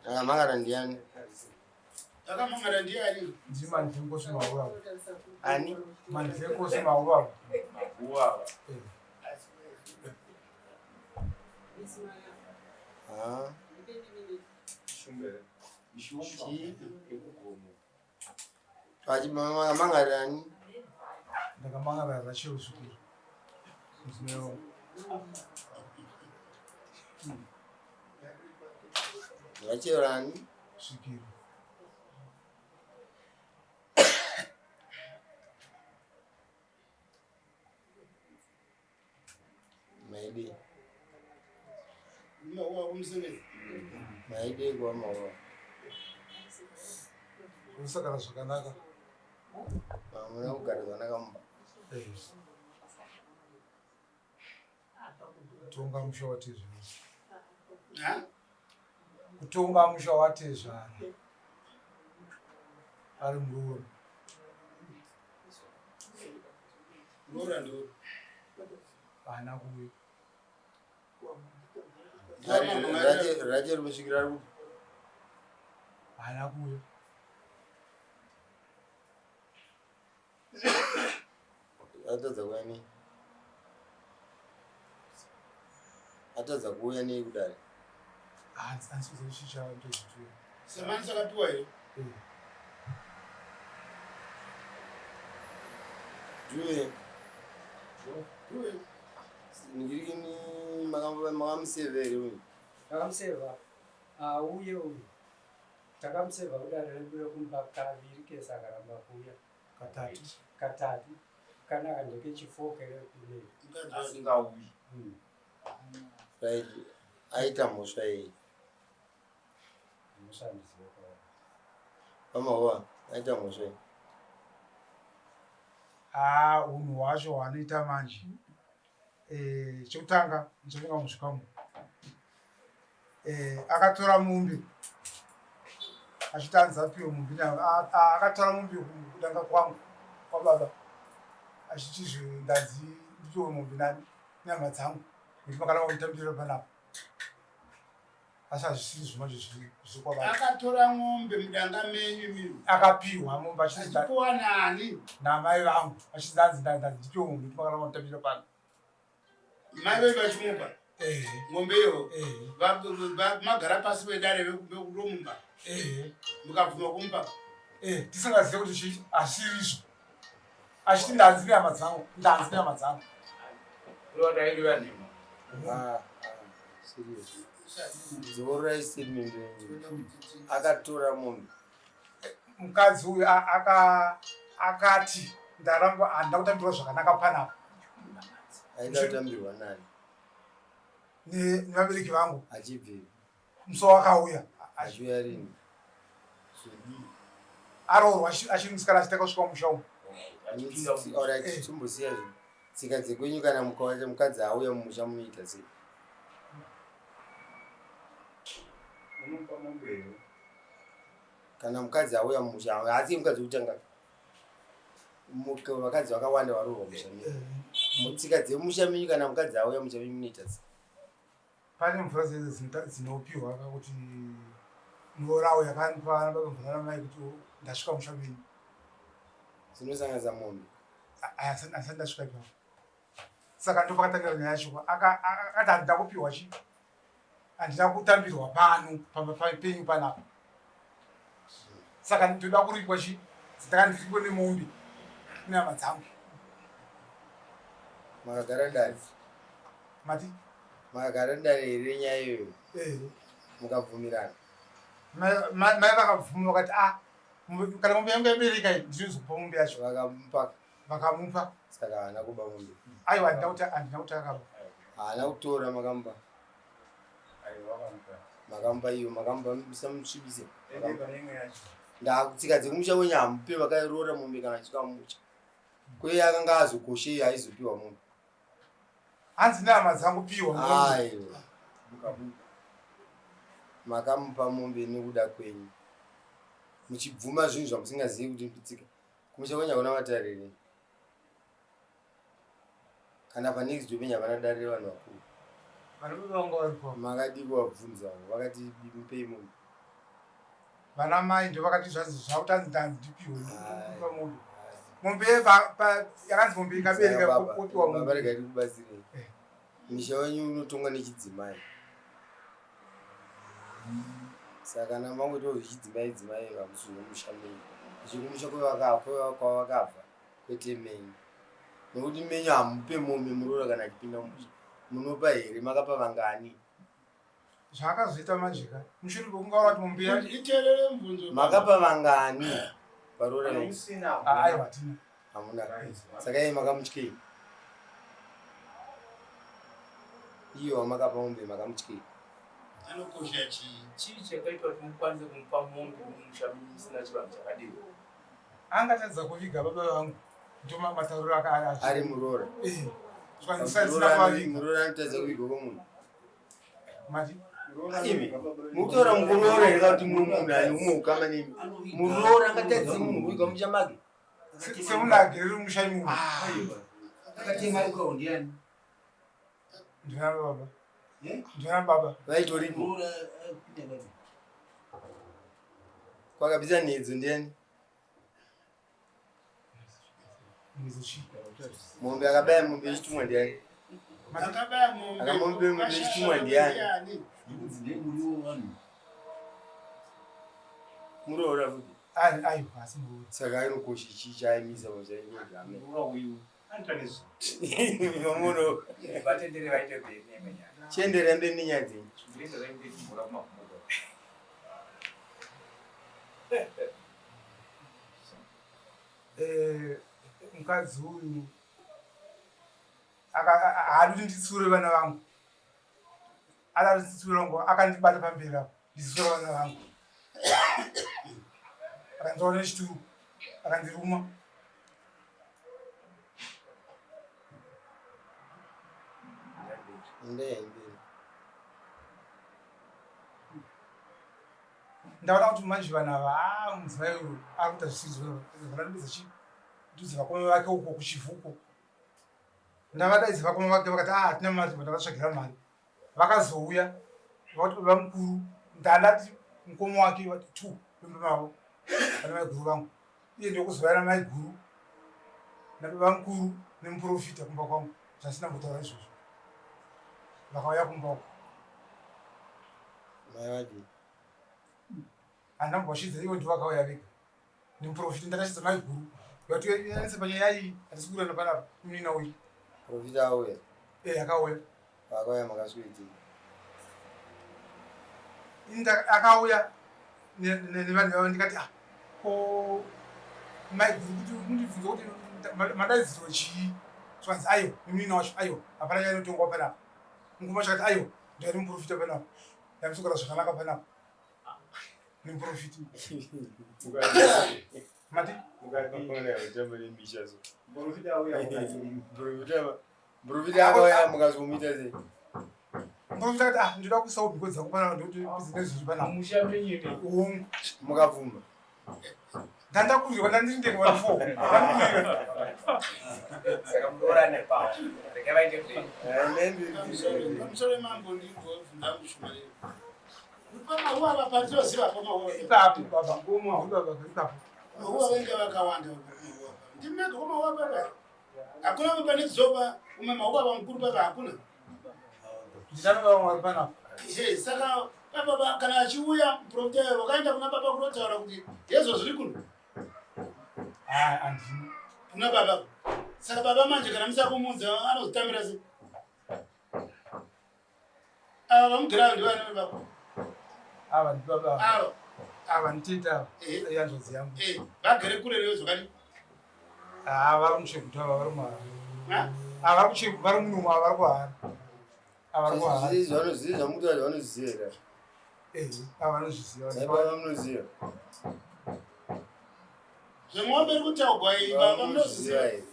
Akamangara ndiani? Akamangara ndiani? Ndimandlenkosi Mahuva. Ani? Mandlenkosi Mahuva. Mahuva. Ah. Shumba. Chii? Akamangara ani? Ndakamangara Rachel Svikiro. Mudzimai wangu. Rachel ani? Svikiro. Maidei. Mahuva kumusevenzi. Maidei kwa Mahuva. Usagara zvakanaka. Hamuna kugara zvakanaka mumba. Eh. Kutonga musha watezvara. Ha? Kutonga musha watezvara. Ari murume. Roora ndo. Haana kuuya. Rachel Musvikiro ari kupi? Haana kuuya. Atadza kuuya nei? Atadza kuuya nei kudare? Handisi kuziva chii chaanotozvituya. Samani chakapiwa here? Eh. Juve. Juve. Ndirikini makamuseva here uyu? Takamuseva auye uyu. Takamuseva kudare redu rekumba kaviri kese akaramba kuuya. Katatu. Katatu. Kana ndekechifokere kune. Mukadzi wake. Asingauyi. Right. Aita mhosva iyi. Mushandizive kwauri. VaMahuva aita mhosva iyi. Haa unhu hwacho hwaanoita manje. Eh, chekutanga ndichavinga muzvikamu. Eh, akatora mumbi achiti anzi apiwe mumbi akatora mumbi kudanga kwangu kwababa achiti zve ndanzi ndipiwe mumbi nani nehama dzangu nekuti makaramba kunditambirira panapa asi hazvisiri zvima zviri kwababa. Akatora mombe mudanga menyu imimi. Akapiwa mombe achinzi Achipiwa nani? namai vangu achinzi anzi ndanzi ndipiwe mombe nekuti makaramba kunditambirira pano. Mai vedu vachimupa Ehe. mombe iyo. Ehe. Magara pasi pedare vekuromupa. Ehe. Mukabvuma kumupa. Eh, tisingazive kuti chii asirizvo. Achiti ndanzi nehama dzangu, ndanzi nehama dzangu. Kureva nhema. Ah, ah, serious. Dzorai statement yenyu. Akatora mombe. Mukadzi uyu akati ndaramba handina kutambirwa zvakanaka panapa. Aida kutambirwa nani? Nevabereki vangu. Achibvepi? Musi wakauya. Achiuya rini? Zvodii? Aroorwa achiri musikana achitanga kusvika mumusha umu. Alright, chimbosiya zvinhu. Tsika dzekwenyu kana mukadzi auya mumusha munoita sei? Unomupa mombe here? Kana mukadzi auya mumusha, haasi mukadzi wekutanga. Vakadzi vakawanda varoorwa musha menyu. Mutsika dzemusha menyu kana mukadzi auya musha menyu munoita sei? Pane mvura dzese dzinopiwa kuti muroora auya akanipa baba mvura namai kuti ndasvika musha menyu. Dzinosanganisa mombe. Asati ndasvika ipapo. Saka ndopakatangira nyaya yacho. Akati handina kupiwa chi handina kutambirwa pano pamba penyu panapa. Saka ndoda kuripwa chi ndakandiripo nemombe nehama dzangu. Makagara dare. Mati? Makagara dare here nyaya iyoyo? Eh. Mukabvumirana. Mai vakabvuma vakati ah kana mombe yangu yabereka iyi ndinozokupa mombe yacho. Vakamupa. Vakamupa. Saka haana kuba mombe. Aiwa handina kuti handina kuti akaba. Haana kutora makamupa. Aiwa vakamupa. Makamupa iyo makamupa musamusvibise. Ende pane imwe yacho. Ndakutsika dzekumusha wenyu hamupe vakaroora mombe kana achisvika mumusha. Kweye akanga azokoshei aizopiwa mombe. Hanzi nehama dzangu piwa mombe. Aiwa. Mukamupa. Makamupa mombe nekuda kwenyu. Muchibvuma zvinhu zvamusingazivi kuti tsika. Kumusha kwenyu hakuna matare here? Kana pa next door penyu hapana dare revanhu vakuru. Vana baba vangu varipo. Makadii kuvabvunza vakati mupei mombe. Vana mai ndo vakati zvanzi zvakutanzi ndanzi ndipiwe mombe. Mombe yakanzi mombe ikabereka wopiwa mombe. Baba regai ndikubatsirei. Misha wenyu unotongwa nechidzimai. Saka kana mangoitawo zvechidzimai dzimai hamusi zvemusha menyu. Zvekumusha kwavakabva kwete menyu. Nokuti menyu hamupe mombe muroora kana achipinda mumusha. Munopa here? Makapa vangani? Zvaakazoita manje ka mushure mekungaura kuti mombe yacho Iteerere mubvunzo. Makapa vangani varoora Kana venyu? usina Ah, aiwa hatina. Hamuna. Saka iye makamutyei? Iye wamakapa mombe makamutyei? Anokosha chii? Chii chakaitwa kuti mukwanise kumupa mombe mumusha musina chivanhu chakadii? Angatadza kuviga baba vangu ndo matauriro aka Ari muroora. Eh, zvikwanisa isina kuvaviga. Muroora anotadza kuvigwa kwemunhu. Mati Imi, mukutaura muroora here kana kuti munhu ane umwe ukama nemi? Muroora angatadze munhu kuvigwa musha make? Semunhu agerere musha imomo. Akatema rukawo ndiani? Ndina baba. Eh? Ndina baba. Vaitorimo. Muroora apinda papi? Kwakabvisa nhedzo ndiani? Mwezo chii? Mombe akabaya mombe yechitumwa ndiani? Mati Akabaya mombe. Akamombe mombe yechitumwa ndiani? Nekuti ndemuriwo vanhu. Muroora futi. Ai aiwa asi muroora. Saka anokosha chii chaaimisa pamusoro Muroora uyu anoita nezvi. Mamuno Vatendere vaite mberi neimwe nyaya. chienderera mberi nenyaya dzenyu. Zvinoita mberi mvura kumakumbo. Eh, mukadzi uyu haadi kuti nditsure vana vangu. Ada kuti nditsure vangu akandibata pamberi apo nditsure vana vangu. Akanditora nechituru akandiruma. Endai mberi. Ndaona kuti manje vanhu ava ah, mudzimai uyu ari kuita zvisizvo vanondibudza chi ndudza vakoma vake uko kuchivhuko. Ndavadaidza vakoma vake vakati ah hatina mari ndavatsvagira mari. Vakazouya vakati baba mukuru ndandati mukoma wake vati two vemba mavo vana maiguru vangu. Iye ndokuzouya namaiguru nababa mukuru nemuprofita kumba kwangu zvasina kumbotaura izvozvo. Vakauya kumba uko. Mai vadii? Handina kumbovashidza ivo ndivo vakauya vega. Nemuprofita ndakashidza maiguru. Vati yanise panyaya iyi hatisi kuwirirana panapa munina uyu. Profita auya. Eh akauya. Vakauya makaswedei. Akauya nevanhu vavo ndikati ah ko maiguru kuti mundibvunza kuti madaidzirwa chii? Zvikanzi aiwa nemunina wacho aiwa hapana nyaya inotongwa panapa. Mukoma wacho akati aiwa ndakati muprofita panapa. Ndamusokora zvakanaka panapa. Nemuprofita. Mati Muprofita auya mukati. Profita akauya mukazomuita sei? Muprofita akati ah ndinoda kuisawo mhiko dzangu panapa ndikuti bhizinesi zviri panapa. Musha menyu imi. Hongu. Mukabvuma. Ndandakurirwa ndandiri ndega vanhu four. Ndandakurirwa. Saka muroora ane power. Regai vaite mberi. Endai mberi. Pamusoro mambo ndibvunza mushumariro. Pamahuwa apa patinoziva pamahuwa. Ipapo baba ngoma baba ipapo. Mahuwa venge vakawanda pamahuwa apa. Ndimega kwamahuwa baba. Hakuna umwe pane dzoba umwe mahuwa ava mukuru baba hakuna. Ndinana baba mwari panapa. Ehe, saka baba kana achiuya muprofita wakaenda kuna baba kunotaura kuti hezvo zviri kuno. Ah handina. Kuna baba. Saka baba manje kana musakumuudza anozotambira sei? Ava vamugerayo ndivani baba? Ava ndibaba ava. Ava. Ava nditete ava. Eh. Ihanzvadzi yangu. Eh, vagere kure newe zvakadii? Ah vari muchegutu ava vari muHarare. Ha? Ava vari kuchegutu vari munomu ava vari kuHarare. Ava vari kuHarare. Zvanoziva zvamukuti vanoziva here? Eh ava vanozviziva. Sai baba munoziva. Zvemombe iri kutaurwa iyi baba Munoziva munoziva. here?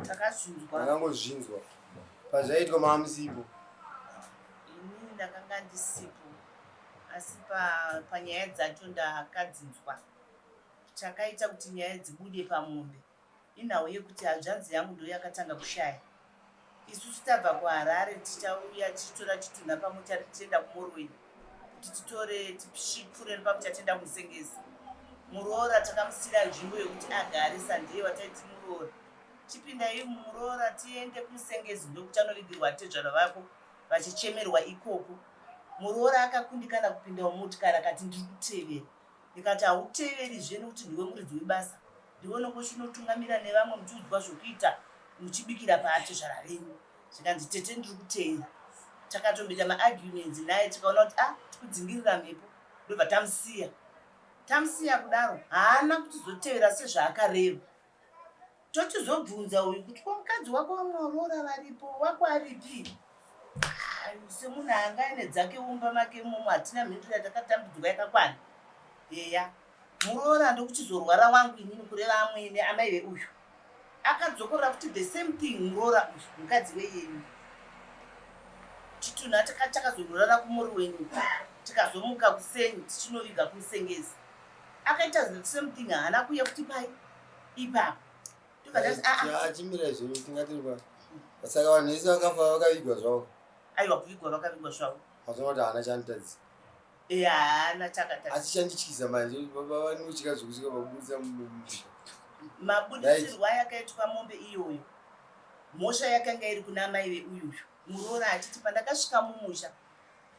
Takazvinzwa. Makangozvinzwa. Pazvaitwa maamusipo. Inini ndakanga ndisipo asi panyaya dzacho ndakadzinzwa. Chakaita kuti nyaya dzibude pamombe inhau yekuti hanzvadzi yangu ndo yakatanga kushaya. Isusu tabva kuHarare tichauya tichitora chitunha pamochari tichienda kuMorweni. kuti titore tipfuure nepakuti atenda kumusengezi. Muroora takamusira nzvimbo yekuti agare sandiye wataiti muroora. Chipindai muroora tiende kumusengezi ndokuti anovigirwa tezvara vako vachichemerwa ikoko. Muroora akakundikana kupinda mumotikari akati ndiri kutevera. Ndikati hauteveri zve nekuti ndiwe muridzi webasa. Ndiwe unenge uchinotungamira nevamwe muchiudzwa zvokuita muchibikira paatezvara venyu. Zvikanzi tete ndiri kuteera. Takatomboita maarguments naye tikaona kuti ah tikudzingirira mhepo ndobva tamusiya. Tamusiya kudaro haana kutizotevera sezvaakareva. Tochizobvunza uyu kuti ko mukadzi wako vamwe varipo wako aripi? Ah, semunhu anga aine dzake mumba make imomo hatina mhinduro yatakatambidzwa yakakwana. Eya muroora ndokuchizorwara wangu inini kureva amwene amai veuyu. Akadzokorora futi the same thing muroora uyu mukadzi weyenyu. Chitunha chakazororara kumuri wenyu tikazomuka kuseni tichinoviga kumusengezi. Akaita the same thing haana kuuya kuti pai ipapo. Ndobva ndati ah, ah. Achimira zvenyu tingati pa saka vanhu vese vakafa vakavigwa zvavo. Aiwa kuvigwa vakavigwa zvavo. Mazoona kuti haana chaanotadzisa. Eh, haana chakatadzisa. Asi chandityisa manje baba vanotya zvekusvika pakuburitsa mumusha. Mabudisirwo ayakaitwa mombe iyoyo mhosva yakanga iri kuna amai veuyuyu muroora achiti pandakasvika mumusha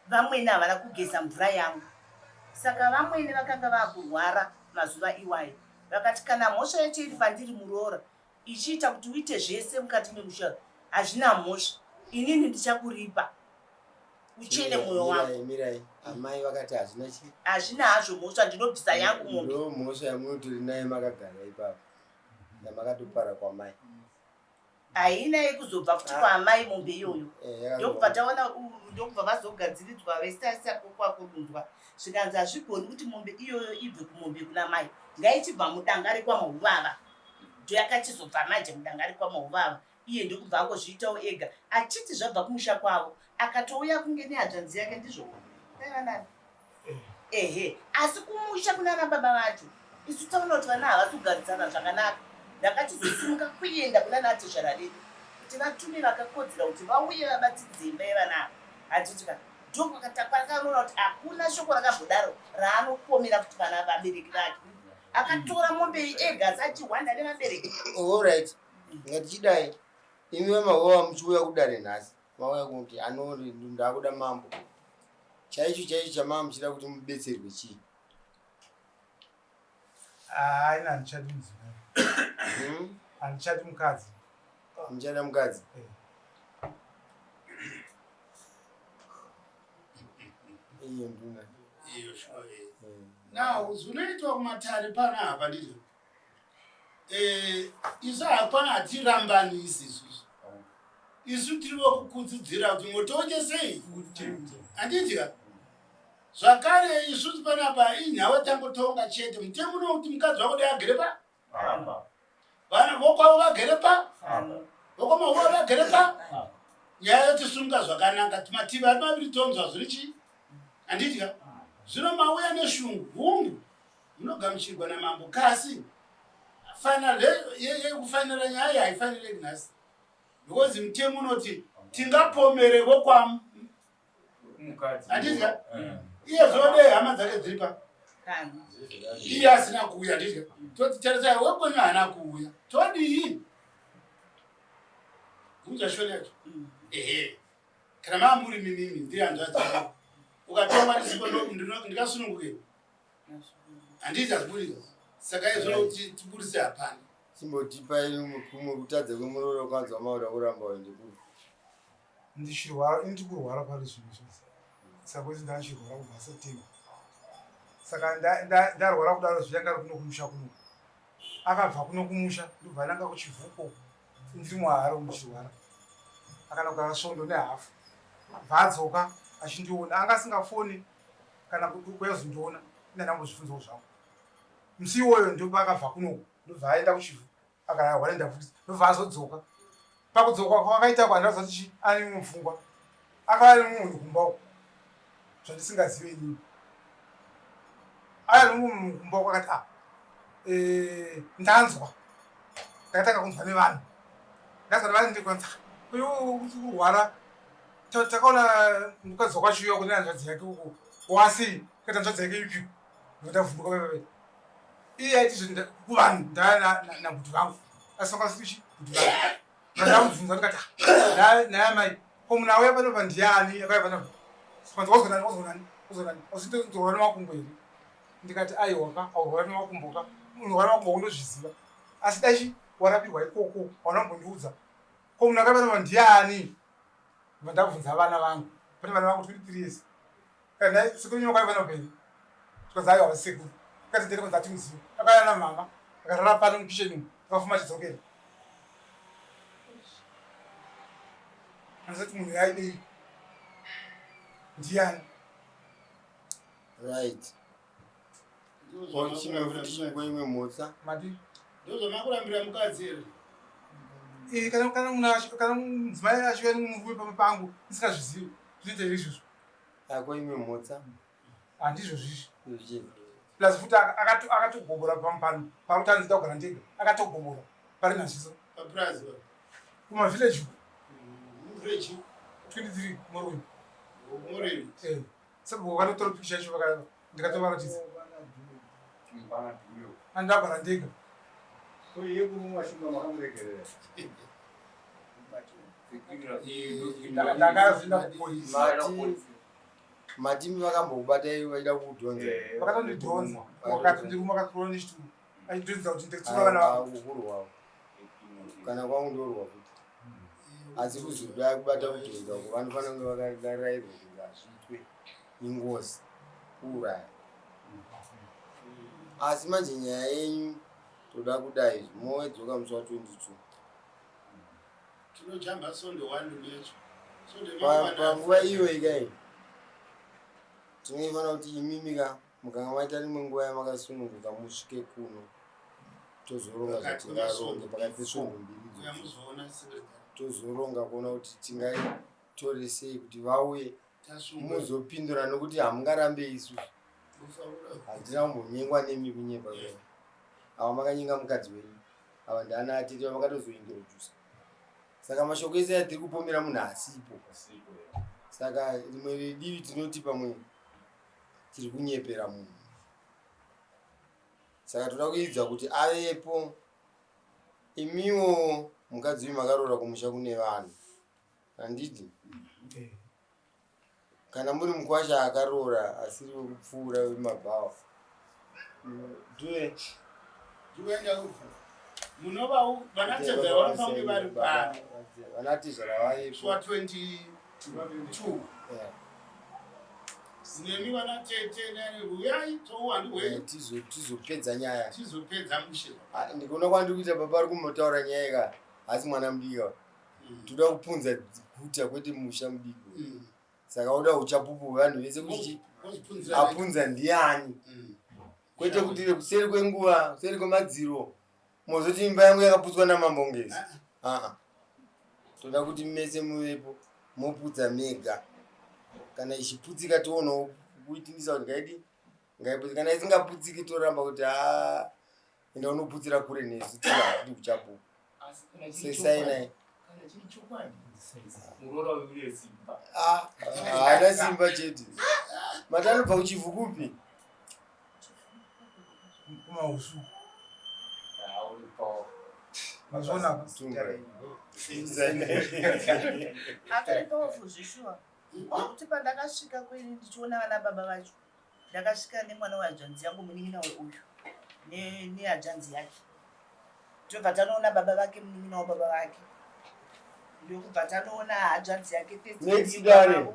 vamwene havana kugeza mvura yangu saka vamwene vakanga vakurwara mazuva iwayo vakati kana mhosva yacho iri pandiri muroora ichiita kuti uite zvese mukati memusha hazvina mhosva inini ndichakuripa uchene mwoyo wako. Mirai, amai vakati hazvina chii? Hazvina hazvo mhosva, ndinobvisa yangu mombe. Ndo mhosva yamunotori nayo makagara ipapo yamakatopara kwamai. Haina yekuzobva futi kwaamai mombe iyoyo. Eh, Ndokubva taona ndokubva vazogadziridzwa vesasa kwakwakurunzwa zvikanzi hazvigoni kuti mombe iyoyo ibve kumombe kuna mai ngaichibva mudanga rekwamahuvava. Ndoyakachizobva manje mudanga rekwamahuvava iye ndokubva angozviitawo ega achiti zvabva kumusha kwavo akatouya kunge nehadzvanzi yake ndizvo vaiva nani ehe asi kumusha kunana baba vacho isu taona kuti vana havasi kugarisana zvakanaka ndakachizosimuka kuenda kunana atezvara vedu kuti vatume vakakodzera kuti vauye vabatsiridze imba yevana ava handiti ka ndokwakanoona kuti hakuna shoko rakambodaro raanopomera kuti vana vabereki vake akatora mombe iyi ega asi achihwanda nevabereki. Alright, ngatichidai imi vamahova muchiuya kudare nhasi mauya kuti anori ndakuda mambo chaicho chaicho chamava muchida kuti mubetserwe chii? Hayi, handichadi mudzimai. Handichadi mukadzi. Muchada mukadzi? Eh. Iyo nduna. Iyo sure. Now zvinoitwa kumatare panapa ndizvo. Eh, isu hapana hatirambanisi isusu. Isu tiri vokukudzidzira kuti motoche sei? Handiti ka? Zvakare isusu panapa inhau tangotonga chete. Mutemo unokuti mukadzi wako dai agere pa? Vana vokwavo vagere pa? Vokwamahuwa vagere pa? Nyaya yotisunga zvakanaka. Mativi ari maviri tonzwa zviri chii? Handiti ka? Zvino mauya neshungu hungu munogamuchirwa namambo kasi final yekufanira nyaya iyi haifanire nhasi because mutemo unoti tingapomere vokwa handiti ka? Iye zvodei hama dzake dziri pa iye asina kuuya handiti ka? Toti tarisai wekwenyu haana kuuya todii? Unza shoni yacho ehe kana maa muri mimimi ndiri hanzvadzi yako ukatongwa ndisipo ndikasununguke handiti hazviburika saka izvo kuti tiburise hapana. Chimbotipai kumwe kutadza kwemuroora kwanzwa maura kuramba uende kuri. Ndichirwara, ini ndiri kurwara pari zvino zvese. Saka kwese ndachirwara kubva September. Saka ndarwara kudaro zviya ndari kuno kumusha kuno. Akabva kuno kumusha ndobva ananga kuchivuko ndiri muHarare muchirwara. Akanogara svondo nehafu. Bva adzoka achindiona. Anga asingafoni kana kuyazondiona. Ina ndambozvibvunzawo zvangu. Musi iwoyo ndobva akabva kuno ndobva aenda kuchivuko. Akararwa nendavhurisa ndobva azodzoka. Pakudzoka kwakaita kwandaza kuti chi ane imwe pfungwa. Akava nemumwe munhu kumba uko zvandisingazive inini. Aya nemumwe munhu kumba uko akati ah eh, ndanzwa. Ndakatanga kunzwa nevanhu. Ndanzwa nevanhu ndikanzi uyu uri kurwara. Takaona mukadzi wako achiuya kune hanzvadzi yake uko. Wasi kaita nzvadzi yake ipi ndavhunduka pepepe. Iye aiti zve kuvanhu ndaya nabuti vangu. Asi vanga vasiri chi buti vangu. Ndamubvunza ndikati naye amai ko munhu auya panopa ndiani akauya panopa. Kwanzi wazonani wazonani wazonani usitodzorwa nemakumbo here? Ndikati aiwa ka aurwara nemakumbo ka unorwara nemakumbo kundozviziva. Asi dai chi warapirwa ikoko hauna kumbondiudza. Ko munhu akauya panopa ndiani? Ndabvunza vana vangu. Pane vana vangu 23 years. Kana sekuru nyoka vana peni. Tikanzi aiwa sekuru. Kati ndere kwanzi atimuzivi. Akauya namama akarara pano mukitchen umu akafuma achidzokera. Anozoti munhu yaidei? Ndiani? Right. Chimwe futi chingwe imwe mhotsa. Mati? Ndozvamakurambira mukadzi here? Eh, kana kana munhu kana mudzimai achiuya nemurume pamba pangu ndisingazvizivi zvinoita here izvozvo? Ako imwe mhotsa. Handizvo zvizvi. Plus futi akatogobora pano pakuti anzi ndakugara ndega akatogobora pari nazviso. Papurazi. Kuma village. Village. 23 Moroni. Moroni. Eh. Saka vakatotora picture yacho vaka ndikatovaratidza. Andagara ndega. Ko iye kurumwa shumba makamuregerera. Ndakazoenda kupolisi. Matimi vakambokubatai vaida kudhonza. Eh, Vakatondidhonza. Vakatondiruma vakatora nechituru. Achidhonza kuti ndikutsiura vana vangu. Kurwawo. Kana kwangu ndorwa futi. Asi kuzoda kubata kudhonza uko vanofanira kunge vakarairwa kuti hazviitwe ingozi kuuraya. Asi manje nyaya yenyu toda kudai mowedzoka musi wa 22. Tinojamba sondo one necho. Panguva iyo ikai tinoifanira kuti imimi ka mukanga maita rimwe nguva yamakasununguka musvike kuno tozoronga zvatingaronge pakati pesvondo mbiri idzodzo tozoronga kuona kuti tingaitore sei kuti vauye muzopindura nokuti hamungarambe isu hatina kumbonyengwa nemi kunyepa kwenyu ava makanyenga mukadzi wenyu ava ndaana atete vamakatozointrodusa saka mashoko ese atiri kupomera munhu asipo saka rimwe redivi tinoti pamwe tiri kunyepera munhu saka toda kuidza kuti avepo imiwo mukadzi uyu makaroora kumusha kune vanhu handiti eh. kana muri mukwasha akaroora asiri wekupfuura wemabhawa duwe duwe munova vanatezvara vanofanira vari pano vanatezvara vayepo 22 nemi vana tete nani huyai touwandu hwenyu eh, tizopedza nyaya tizopedza mushe ah, ndikuona kwandiri kuita baba ari kumbotaura nyaya ka asi mwana mudiki ka mm. toda kupunza guta kwete musha mudiki mm. saka oda uchapupu hwevanhu vese kuti apunza ndiani mm. kwete kuti kuseri kwenguva kuseri kwemadziro mozoti imba yangu yakaputswa namambo ngezi ah. aa toda kuti mese muvepo moputsa mega kana ichiputsika tionawo kuitinisa kuti ngaidi ngaiputsika kana isingaputsiki toramba kuti haa enda unoputsira kure nesu tihatidi kuchapupu sesainai ah, haana simba chete mati anobva kuchivhu kupi kumausu mazvionaka atori powerful zveshuwa nekuti pandakasvika kwini ndichiona vana baba vacho ndakasvika nemwana wehanzvanzi yangu munin'ina weuyu nehanzvanzi yake tobva tanoona baba vake munin'ina wababa vake ndokubva tanoona hanzvanzi yake Next dare.